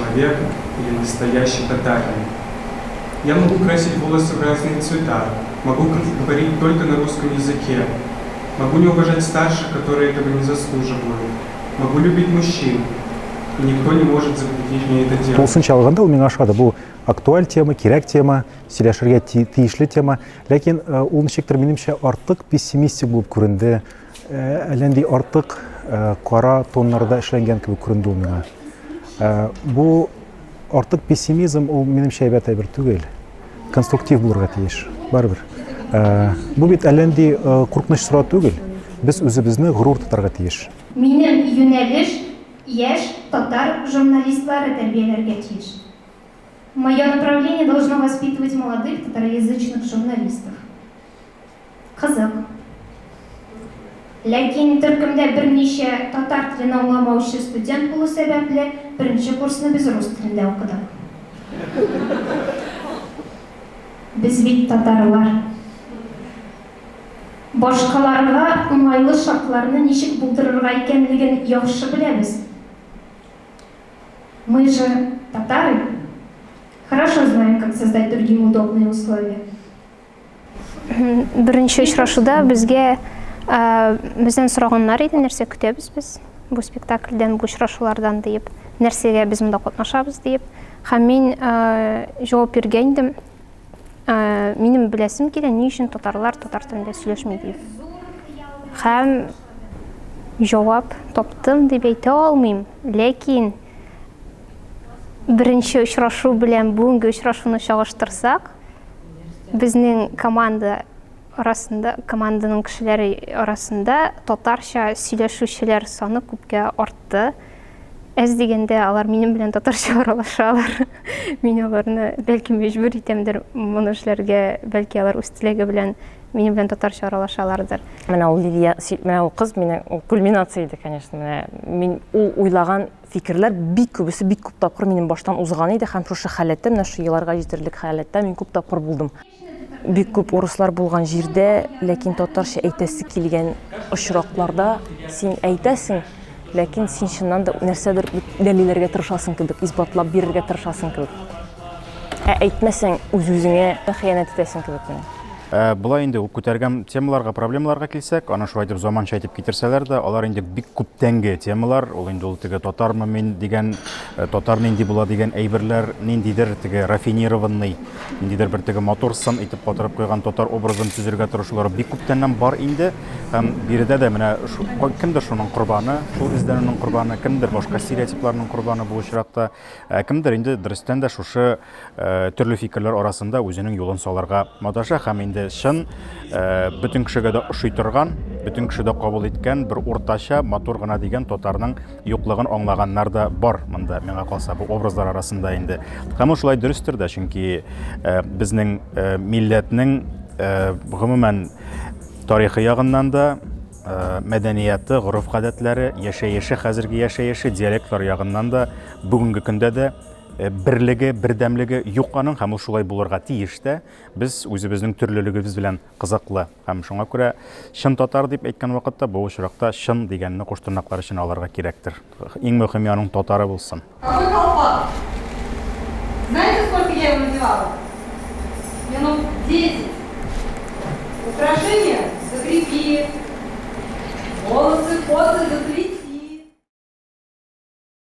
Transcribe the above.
человек или настоящий татарин. Я могу красить волосы в разные цвета, могу говорить только на русском языке, могу не уважать старших, которые этого не заслуживают, могу любить мужчин, и никто не может запретить мне это делать. Тулысынча алганда, ул миңа ошады. Бу актуаль тема, кирәк тема, сөйләшергә тиешле тема. Ләкин э, ул ничектер минемчә артык пессимистик булып күренде. Э, әллә нинди артык э, кара тоннарда эшләнгән кебек күренде ул миңа. Э, бу артык пессимизм ул минемчә әйбәт әйбер түгел. Конструктив булырга тиеш, барыбер. Бу бит әллә нинди куркыныч сорау түгел. Без үзебезне горур тотарга тиеш. Минем юнәлеш яшь татар журналистлары тәрбияләргә тиеш. Мое направление должно воспитывать молодых татароязычных журналистов. Кызык. Ләкин төркемдә берничә татар телен аңламаучы студент булу сәбәпле, беренче курсны без рус телендә укыдык. Без бит татарлар. Башкаларга уңайлы шартларны ничек булдырырга икәнлеген яхшы беләбез. Мы же татары. Хорошо знаем, как создать другим удобные условия. Беренче очрашуда безгә бездән сораганнар иде, нәрсә көтәбез без бу спектакльдән, бу очрашулардан диеп, нәрсәгә без монда катнашабыз диеп. Һәм мин җавап биргән идем. Минем беләсем килә, ни өчен татарлар татар телендә сөйләшми диеп. Һәм җавап таптым дип әйтә алмыйм, ләкин беренче очрашу белән бүгенге очрашуны чагыштырсак, Безнең команда арасында, команданың кешеләре арасында татарча сөйләшүчеләр саны күпкә артты. Әз дигәндә алар минем белән татарча аралашалар. Мин аларны бәлки мәҗбүр итәмдер моны эшләргә, бәлки алар үз теләге белән минем белән татарча аралашалардыр. Менә ул Лилия, менә ул кыз мине ул кульминация иде, конечно. Менә мин ул уйлаган Фикерләр бик күбесе бик күп тапкыр минем баштан узган иде һәм шушы халәттә, менә шушы еларга җитерлек халәттә мин күп тапкыр булдым. Бик күп урыслар булган җирдә, ләкин татарча әйтәсе килгән очракларда син әйтәсең, ләкин син чыннан да нәрсәдер дәлилләргә тырышасың кебек, исбатлап бирергә тырышасың кебек. Ә әйтмәсәң, үз-үзеңә хыянәт итәсең кебек менә. Ә, болай инде ул күтәргән темаларга, проблемаларга килсәк, аны шулай итеп заманча итеп китерсәләр дә, алар инде бик күптәнге темалар. Ул инде ул теге татармы мин дигән, э, татар нинди була дигән әйберләр, ниндидер теге рафинированный, ниндидер бер теге матур сын итеп катырып куйган татар образын төзергә тырышулары бик күптәннән бар инде. Һәм биредә дә менә кемдер шуның корбаны, шул эзләнүнең корбаны, кемдер башка стереотипларның корбаны бу очракта, ә кемдер инде дөрестән дә шушы төрле фикерләр арасында үзенең юлын салырга маташа һәм инде чын бөтен кешегә дә ошый торган, бөтен кеше дә кабул иткән бер уртача матур гына дигән татарның юклыгын аңлаганнар да бар монда, миңа калса, бу образлар арасында инде. Һәм ул шулай дөрестер дә, чөнки безнең милләтнең гомумән тарихы ягыннан да мәдәнияты, гореф-гадәтләре, яшәеше, хәзерге яшәеше, диалектлар ягыннан да бүгенге көндә дә берлеге, бердәмлеге юк аның һәм ул шулай булырга тиеш тә. Без үзебезнең төрлелегебез белән кызыклы һәм шуңа күрә чын татар дип әйткән вакытта бу очракта чын дигәнне куш тырнаклар эченә алырга кирәктер. Иң мөһиме аның татары булсын. Какой колпак? Знаете, сколько я его надевала? Минут 10. Украшения закрепи, волосы, косы заплети.